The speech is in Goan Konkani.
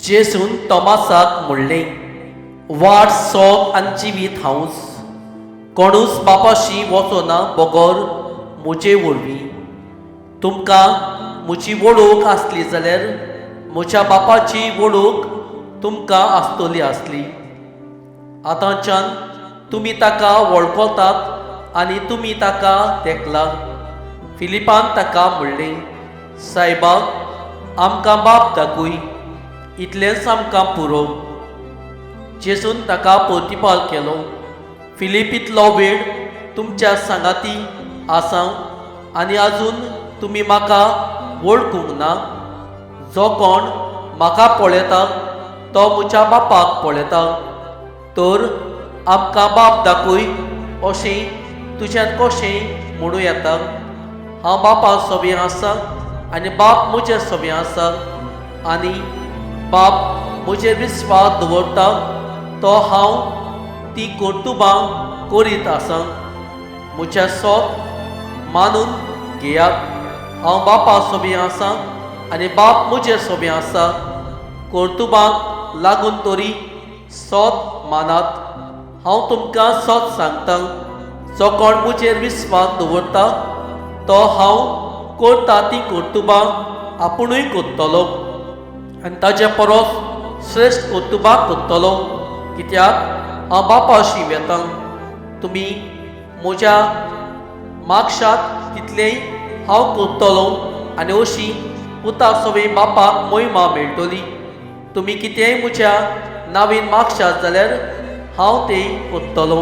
जेजून तोमासाक म्हणलें, वाट, सोद आनी जिवीत हांवूच. कोणूच बापाशी वचना बगर म्हजे वरवीं. तुमकां म्हजी वळख आसली जाल्यार म्हज्या बापाची वळख तुमकां आसतली आसली. आतांच्यान तुमी ताका वळखतात आनी तुमी ताका देखला. फिलिपान ताका म्हणलें, सायबा, आमकां बाप दाखय, इतलेंच आमकां पुरो. जेजून ताका प्रतिपाल केलो, फिलीप, इतलो वेळ तुमच्या सांगाती आसा आनी अजून तुमी म्हाका वळखूंक ना? जो कोण म्हाका पळयता तो म्हज्या बापाक पळयता. तर आमकां बाप दाखय अशें तुज्यान कशें म्हणूं येता? हांव बापा सोबें आसा आनी बाप म्हजे सोबें आसा, आनी बाप म्हजेर विस्वास दवरता तो हांव ती कर्तुबां करीत आसा. म्हज्या सोत मानून घेयात, हांव बापा सोबें आसा आनी बाप म्हजे सोबें आसा. कर्तुबांक लागून तरी सोत मानात. हांव तुमकां सोत सांगता, जो कोण म्हजेर विस्वास दवरता तो हांव करता ती कर्तुबां आपुणूय करतलो आनी ताजे परस श्रेश्ठ कर्तुबां करतलो, कित्याक हांव बापाशी वेता. तुमी म्हज्या मागशात तितलेंय हांव करतलो, आनी अशी पुता सवें बापाक मोहिमा मेळटली. तुमी कितेंय म्हज्या नावीन मागशात जाल्यार हांव तें करतलो.